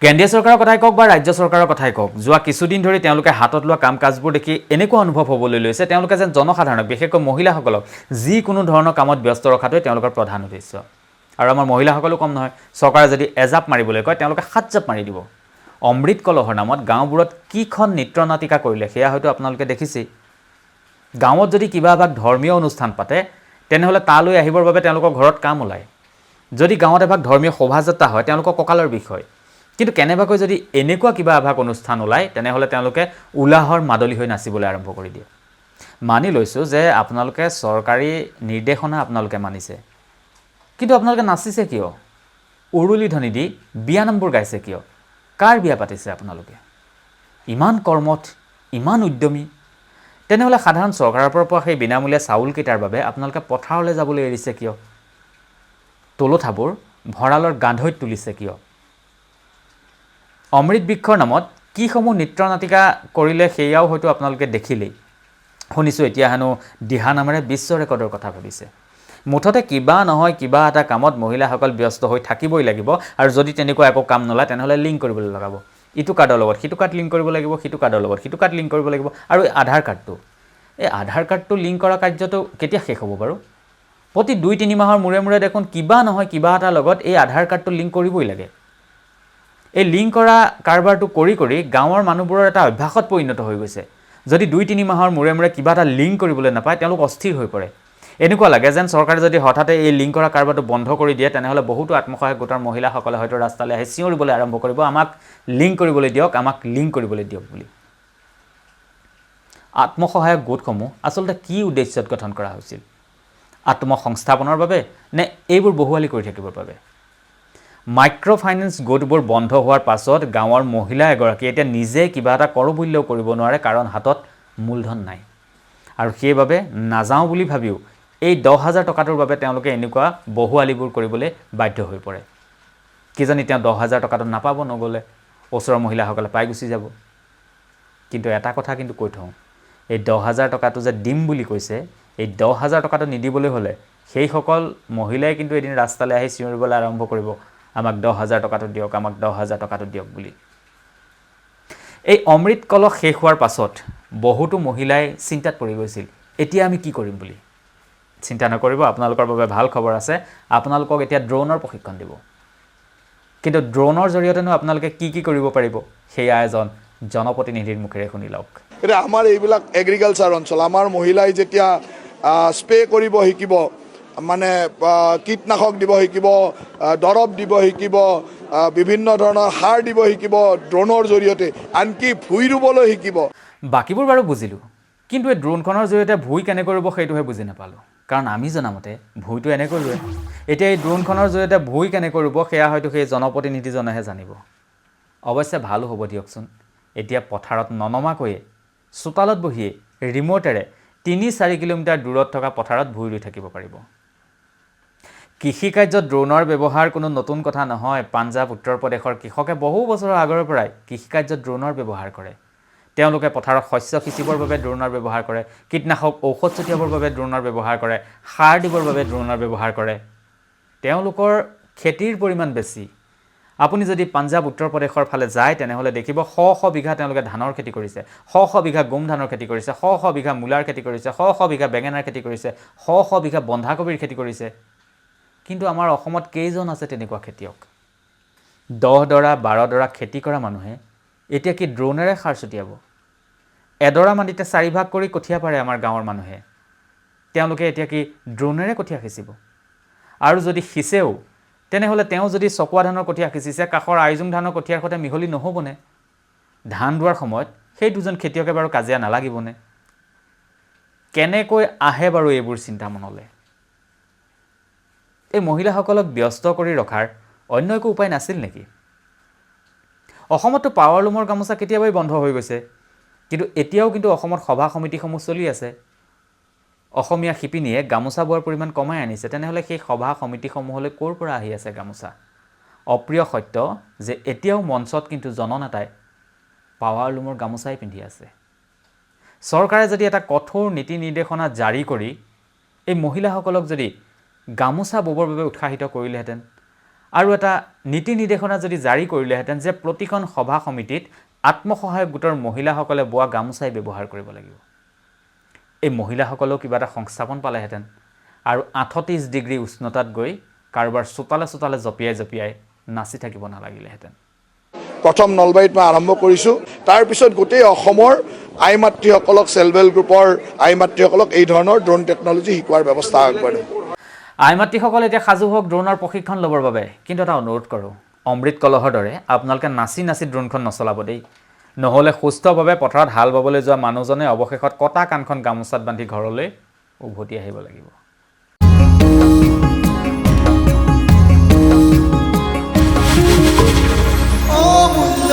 কেন্দ্ৰীয় চৰকাৰৰ কথাই কওক বা ৰাজ্য চৰকাৰৰ কথাই কওক, যোৱা কিছুদিন ধৰি তেওঁলোকে হাতত লোৱা কাম কাজবোৰ দেখি এনেকুৱা অনুভৱ হ'বলৈ লৈছে, তেওঁলোকে যেন জনসাধাৰণক, বিশেষকৈ মহিলাসকলক যিকোনো ধৰণৰ কামত ব্যস্ত ৰখাটোৱে তেওঁলোকৰ প্ৰধান উদ্দেশ্য। আৰু আমাৰ মহিলাসকলো কম নহয়। চৰকাৰে যদি এজাপ মাৰিবলৈ কয়, তেওঁলোকে সাত জাপ মাৰি দিব। অমৃত কলহৰ নামত গাঁওবোৰত কিখন নৃত্য নাটিকা কৰিলে, সেয়া হয়তো আপোনালোকে দেখিছেই। গাঁৱত যদি কিবা এভাগ ধৰ্মীয় অনুষ্ঠান পাতে, তেনেহ'লে তালৈ আহিবৰ বাবে তেওঁলোকৰ ঘৰত কাম ওলায়। যদি গাঁৱত এভাগ ধৰ্মীয় শোভাযাত্ৰা হয়, তেওঁলোকৰ কঁকালৰ বিষয়। কিন্তু কেনেবাকৈ যদি এনেকুৱা কিবা এভাগ অনুষ্ঠান ওলায়, তেনেহ'লে তেওঁলোকে উলাহৰ মাদলি হৈ নাচিবলৈ আৰম্ভ কৰি দিয়ে। মানি লৈছোঁ যে আপোনালোকে চৰকাৰী নিৰ্দেশনা আপোনালোকে মানিছে, কিন্তু আপোনালোকে নাচিছে কিয়? উৰুলি ধ্বনি দি বিয়ানামবোৰ গাইছে কিয়? কাৰ বিয়া পাতিছে আপোনালোকে? ইমান কৰ্মঠ, ইমান উদ্যমী, তেনেহ'লে সাধাৰণ চৰকাৰৰ পৰা পোৱা সেই বিনামূলীয়া চাউলকেইটাৰ বাবে আপোনালোকে পথাৰলৈ যাবলৈ এৰিছে কিয়? তোলথাবোৰ ভঁৰালৰ গান্ধৈত তুলিছে কিয়? অমৃত বৃক্ষৰ নামত কিসমূহ নৃত্য নাটিকা কৰিলে, সেয়াও হয়তো আপোনালোকে দেখিলেই। শুনিছোঁ এতিয়া হেনো দিহা নামেৰে বিশ্ব ৰেকৰ্ডৰ কথা ভাবিছে। মুঠতে কিবা নহয় কিবা এটা কামত মহিলাসকল ব্যস্ত হৈ থাকিবই লাগিব। আৰু যদি তেনেকুৱা একো কাম নোলায়, তেনেহ'লে লিংক কৰিবলৈ লগাব। ইটো কাৰ্ডৰ লগত সিটো কাৰ্ড লিংক কৰিব লাগিব, সিটো কাৰ্ডৰ লগত সিটো কাৰ্ড লিংক কৰিব লাগিব। আৰু এই আধাৰ কাৰ্ডটো, এই আধাৰ কাৰ্ডটো লিংক কৰা কাৰ্যটো কেতিয়া শেষ হ'ব বাৰু? প্ৰতি 2-3 মাহৰ মূৰে মূৰে দেখোন কিবা নহয় কিবা এটাৰ লগত এই আধাৰ কাৰ্ডটো লিংক কৰিবই লাগে। এই লিংক কৰা কাৰবাৰটো কৰি কৰি গাঁৱৰ মানুহবোৰৰ এটা অভ্যাসত পৰিণত হৈ গৈছে। যদি 2-3 মাহৰ মূৰে মূৰে কিবা এটা লিংক কৰিবলৈ নাপায়, তেওঁলোক অস্থিৰ হৈ পৰে। এনেকুৱা লাগে যেন চৰকাৰে যদি হঠাতে এই লিংক কৰা কাৰবাৰটো বন্ধ কৰি দিয়ে, তেনেহ'লে বহুতো আত্মসহায়ক গোটৰ মহিলাসকলে হয়তো ৰাস্তালৈ আহি চিঞৰিবলৈ আৰম্ভ কৰিব, "আমাক লিংক কৰিবলৈ দিয়ক, আমাক লিংক কৰিবলৈ দিয়ক" বুলি। আত্মসহায়ক গোটসমূহ আচলতে কি উদ্দেশ্যত গঠন কৰা হৈছিল? আত্মসংস্থাপনৰ বাবে নে এইবোৰ বহুৱালি কৰি থাকিবৰ বাবে? মাইক্ৰ' ফাইনেন্স গোটবোৰ বন্ধ হোৱাৰ পাছত গাঁৱৰ মহিলা এগৰাকীয়ে এতিয়া নিজে কিবা এটা কৰোঁ বুলিলেও কৰিব নোৱাৰে, কাৰণ হাতত মূলধন নাই। আৰু সেইবাবে নাযাওঁ বুলি ভাবিও এই 10,000 টকাটোৰ বাবে তেওঁলোকে এনেকুৱা বহুৱালিবোৰ কৰিবলৈ বাধ্য হৈ পৰে। কিজানি তেওঁ 10,000 টকাটো নাপাব নগ'লে, ওচৰৰ মহিলাসকলে পাই গুচি যাব। কিন্তু এটা কথা কিন্তু কৈ থওঁ, এই 10,000 টকাটো যে দিম বুলি কৈছে, এই 10,000 টকাটো নিদিবলৈ হ'লে সেইসকল মহিলাই কিন্তু এদিন ৰাস্তালৈ আহি চিঞৰিবলৈ আৰম্ভ কৰিব, "আমাক 10,000 টকাটো দিয়ক, আমাক 10,000 টকাটো দিয়ক" বুলি। এই অমৃত কলহ শেষ হোৱাৰ পাছত বহুতো মহিলাই চিন্তাত পৰি গৈছিল, এতিয়া আমি কি কৰিম বুলি। চিন্তা নকৰিব, আপোনালোকৰ বাবে ভাল খবৰ আছে। আপোনালোকক এতিয়া ড্ৰোনৰ প্ৰশিক্ষণ দিব। কিন্তু ড্ৰোনৰ জৰিয়তেনো আপোনালোকে কি কি কৰিব পাৰিব, সেয়া এজন জনপ্ৰতিনিধিৰ মুখেৰে শুনি লওক। এতিয়া আমাৰ এইবিলাক এগ্ৰিকালচাৰ অঞ্চল, আমাৰ মহিলাই যেতিয়া স্প্ৰে কৰিব শিকিব, মানে কীটনাশক দিব শিকিব, দৰৱ দিব শিকিব, বিভিন্ন ধৰণৰ সাৰ দিব শিকিব ড্ৰোনৰ জৰিয়তে, আনকি ভুঁই ৰুবলৈ শিকিব। বাকীবোৰ বাৰু বুজিলোঁ, কিন্তু এই ড্ৰোনখনৰ জৰিয়তে ভুঁই কেনেকৈ ৰুব, সেইটোহে বুজি নাপালোঁ। কাৰণ আমি জনামতে ভুঁইটো এনেকৈ ৰুৱে। এতিয়া এই ড্ৰোনখনৰ জৰিয়তে ভুঁই কেনেকৈ ৰুব, সেয়া হয়তো সেই জনপ্ৰতিনিধিজনেহে জানিব। অৱশ্যে ভালো হ'ব দিয়কচোন, এতিয়া পথাৰত ননমাকৈয়ে চোতালত বহিয়ে ৰিম'টেৰে 3-4 কিলোমিটাৰ দূৰত থকা পথাৰত ভুঁই ৰুই থাকিব পাৰিব। কৃষি কাৰ্যত ড্ৰোনৰ ব্যৱহাৰ কোনো নতুন কথা নহয়। পাঞ্জাৱ, উত্তৰ প্ৰদেশৰ কৃষকে বহু বছৰৰ আগৰে পৰাই কৃষি কাৰ্যত ড্ৰোনৰ ব্যৱহাৰ কৰে। তেওঁলোকে পথাৰত শস্য সিঁচিবৰ বাবে ড্ৰোনৰ ব্যৱহাৰ কৰে, কীটনাশক ঔষধ ছটিয়াবৰ বাবে ড্ৰোনৰ ব্যৱহাৰ কৰে, সাৰ দিবৰ বাবে ড্ৰোনৰ ব্যৱহাৰ কৰে। তেওঁলোকৰ খেতিৰ পৰিমাণ বেছি। আপুনি যদি পাঞ্জাৱ, উত্তৰ প্ৰদেশৰ ফালে যায়, তেনেহ'লে দেখিব শ শ বিঘা তেওঁলোকে ধানৰ খেতি কৰিছে, শ শ বিঘা গোম ধানৰ খেতি কৰিছে, শ শ বিঘা মূলাৰ খেতি কৰিছে, শ শ বিঘা বেঙেনাৰ খেতি কৰিছে, শ শ বিঘা বন্ধাকবিৰ খেতি কৰিছে। কিন্তু আমাৰ অসমত কেইজন আছে তেনেকুৱা খেতিয়ক? 10 ডৰা, 12 ডৰা খেতি কৰা মানুহে এতিয়া কি ড্ৰোনেৰে সাৰ ছটিয়াব? এডৰা মাটিতে চাৰিভাগ কৰি কঠীয়া পাৰে আমাৰ গাঁৱৰ মানুহে, তেওঁলোকে এতিয়া কি ড্ৰোনেৰে কঠীয়া সিঁচিব? আৰু যদি সিঁচেও, তেনেহ'লে তেওঁ যদি চকোৱা ধানৰ কঠীয়া সিঁচিছে, কাষৰ আইজোং ধানৰ কঠীয়াৰ সৈতে মিহলি নহ'বনে? ধান ৰোৱাৰ সময়ত সেই দুজন খেতিয়কে বাৰু কাজিয়া নালাগিবনে? কেনেকৈ আহে বাৰু এইবোৰ চিন্তা মনলৈ? এই মহিলাসকলক ব্যস্ত কৰি ৰখাৰ অন্য একো উপায় নাছিল নেকি? অসমততো পাৱাৰ লুমৰ গামোচা কেতিয়াবাই বন্ধ হৈ গৈছে, কিন্তু এতিয়াও কিন্তু অসমত সভা সমিতিসমূহ চলি আছে। অসমীয়া শিপিনীয়ে গামোচা বোৱাৰ পৰিমাণ কমাই আনিছে। তেনেহ'লে সেই সভা সমিতিসমূহলৈ ক'ৰ পৰা আহি আছে গামোচা? অপ্ৰিয় সত্য যে এতিয়াও মঞ্চত কিন্তু জননেতাই পাৱাৰ লুমৰ গামোচাই পিন্ধি আছে। চৰকাৰে যদি এটা কঠোৰ নীতি নিৰ্দেশনা জাৰি কৰি এই মহিলাসকলক যদি গামোচা ব'বৰ বাবে উৎসাহিত কৰিলেহেঁতেন আৰু এটা নীতি নিৰ্দেশনা যদি জাৰি কৰিলেহেঁতেন যে প্ৰতিখন সভা সমিতিত আত্মসহায়ক গোটৰ মহিলাসকলে বোৱা গামোচাই ব্যৱহাৰ কৰিব লাগিব, এই মহিলাসকলেও কিবা এটা সংস্থাপন পালেহেঁতেন আৰু 38 ডিগ্ৰী উষ্ণতাত গৈ কাৰোবাৰ চোতালে চোতালে জঁপিয়াই জঁপিয়াই নাচি থাকিব নালাগিলেহেঁতেন। প্ৰথম নলবাৰীত মই আৰম্ভ কৰিছোঁ। তাৰপিছত গোটেই অসমৰ আই মাতৃসকলক, ছেল্ফ হেল্প গ্ৰুপৰ আই মাতৃসকলক এই ধৰণৰ ড্ৰোন টেকন'লজি শিকোৱাৰ ব্যৱস্থা আগবঢ়াম। আই মাতৃসকল এতিয়া সাজু হওক ড্ৰোনৰ প্ৰশিক্ষণ ল'বৰ বাবে। কিন্তু এটা অনুৰোধ কৰোঁ, অমৃত কলহৰ দৰে আপোনালোকে নাচি নাচি ড্ৰোনখন নচলাব দেই। নহ'লে সুস্থভাৱে পথাৰত হাল বাবলৈ যোৱা মানুহজনে অৱশেষত কটা কাণখন গামোচাত বান্ধি ঘৰলৈ উভতি আহিব লাগিব। অমূল্য।